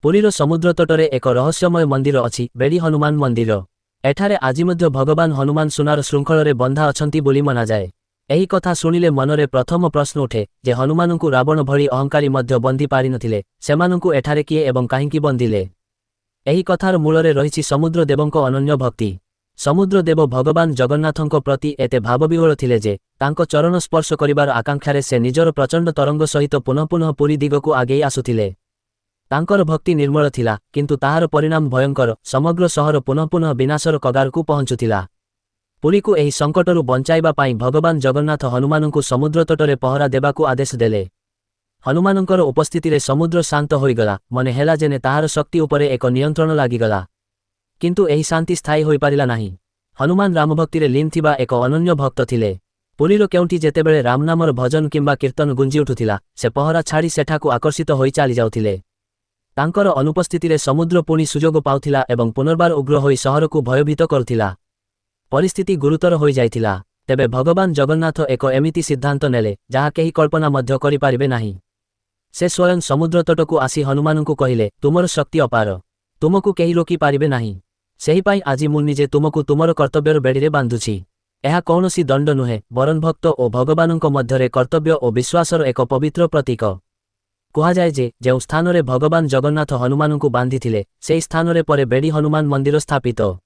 ପୁରୀର ସମୁଦ୍ର ତଟରେ ଏକ ରହସ୍ୟମୟ ମନ୍ଦିର ଅଛି, ବେଡ଼ି ହନୁମାନ ମନ୍ଦିର। ଏଠାରେ ଆଜି ମଧ୍ୟ ଭଗବାନ ହନୁମାନ ସୁନାର ଶୃଙ୍ଖଳରେ ବନ୍ଧା ଅଛନ୍ତି ବୋଲି ମନାଯାଏ। ଏହି କଥା ଶୁଣିଲେ ମନରେ ପ୍ରଥମ ପ୍ରଶ୍ନ ଉଠେ ଯେ ହନୁମାନଙ୍କୁ ରାବଣ ଭଳି ଅହଙ୍କାରୀ ମଧ୍ୟ ବନ୍ଧି ପାରିନଥିଲେ, ସେମାନଙ୍କୁ ଏଠାରେ କିଏ ଏବଂ କାହିଁକି ବନ୍ଧିଲେ? ଏହି କଥାର ମୂଳରେ ରହିଛି ସମୁଦ୍ର ଦେବଙ୍କ ଅନନ୍ୟ ଭକ୍ତି। ସମୁଦ୍ର ଦେବ ଭଗବାନ ଜଗନ୍ନାଥଙ୍କ ପ୍ରତି ଏତେ ଭାବବିହ୍ୱଳ ଥିଲେ ଯେ ତାଙ୍କ ଚରଣ ସ୍ପର୍ଶ କରିବାର ଆକାଂକ୍ଷାରେ ସେ ନିଜର ପ୍ରଚଣ୍ଡ ତରଙ୍ଗ ସହିତ ପୁନଃ ପୁନଃ ପୁରୀ ଦିଗକୁ ଆଗେଇ ଆସୁଥିଲେ। ତାଙ୍କର ଭକ୍ତି ନିର୍ମଳ ଥିଲା, କିନ୍ତୁ ତାହାର ପରିଣାମ ଭୟଙ୍କର। ସମଗ୍ର ସହର ପୁନଃ ପୁନଃ ବିନାଶର କଗାରକୁ ପହଞ୍ଚୁଥିଲା। ପୁରୀକୁ ଏହି ସଙ୍କଟରୁ ବଞ୍ଚାଇବା ପାଇଁ ଭଗବାନ ଜଗନ୍ନାଥ ହନୁମାନଙ୍କୁ ସମୁଦ୍ର ତଟରେ ପହରା ଦେବାକୁ ଆଦେଶ ଦେଲେ। ହନୁମାନଙ୍କର ଉପସ୍ଥିତିରେ ସମୁଦ୍ର ଶାନ୍ତ ହୋଇଗଲା, ମନେ ହେଲା ଯେନେ ତାହାର ଶକ୍ତି ଉପରେ ଏକ ନିୟନ୍ତ୍ରଣ ଲାଗିଗଲା। କିନ୍ତୁ ଏହି ଶାନ୍ତି ସ୍ଥାୟୀ ହୋଇପାରିଲା ନାହିଁ। ହନୁମାନ ରାମଭକ୍ତିରେ ଲୀନ ଥିବା ଏକ ଅନନ୍ୟ ଭକ୍ତ ଥିଲେ। ପୁରୀର କେଉଁଠି ଯେତେବେଳେ ରାମନାମର ଭଜନ କିମ୍ବା କୀର୍ତ୍ତନ ଗୁଞ୍ଜି ଉଠୁଥିଲା, ସେ ପହରା ଛାଡ଼ି ସେଠାକୁ ଆକର୍ଷିତ ହୋଇ ଚାଲିଯାଉଥିଲେ। ତାଙ୍କର ଅନୁପସ୍ଥିତିରେ ସମୁଦ୍ର ପୁଣି ସୁଯୋଗ ପାଉଥିଲା ଏବଂ ପୁନର୍ବାର ଉଗ୍ର ହୋଇ ସହରକୁ ଭୟଭୀତ କରୁଥିଲା। ପରିସ୍ଥିତି ଗୁରୁତର ହୋଇଯାଇଥିଲା। ତେବେ ଭଗବାନ ଜଗନ୍ନାଥ ଏକ ଏମିତି ସିଦ୍ଧାନ୍ତ ନେଲେ, ଯାହା କେହି କଳ୍ପନା ମଧ୍ୟ କରିପାରିବେ ନାହିଁ। ସେ ସ୍ୱୟଂ ସମୁଦ୍ର ତଟକୁ ଆସି ହନୁମାନଙ୍କୁ କହିଲେ, ତୁମର ଶକ୍ତି ଅପାର। ତୁମକୁ କେହି ରୋକି ପାରିବେ ନାହିଁ। ସେହିପାଇଁ ଆଜି ମୁଁ ନିଜେ ତୁମକୁ ତୁମର କର୍ତ୍ତବ୍ୟର ବେଡ଼ିରେ ବାନ୍ଧୁଛି। ଏହା କୌଣସି ଦଣ୍ଡ ନୁହେଁ, ବରଂ ଭକ୍ତ ଓ ଭଗବାନଙ୍କ ମଧ୍ୟରେ କର୍ତ୍ତବ୍ୟ ଓ ବିଶ୍ୱାସର ଏକ ପବିତ୍ର ପ୍ରତୀକ। କୁହାଯାଏ ଯେ ଯେଉଁ ସ୍ଥାନରେ ଭଗବାନ ଜଗନ୍ନାଥ ହନୁମାନଙ୍କୁ ବାନ୍ଧିଥିଲେ, ସେହି ସ୍ଥାନରେ ପରେ ବେଡ଼ି ହନୁମାନ ମନ୍ଦିର ସ୍ଥାପିତ।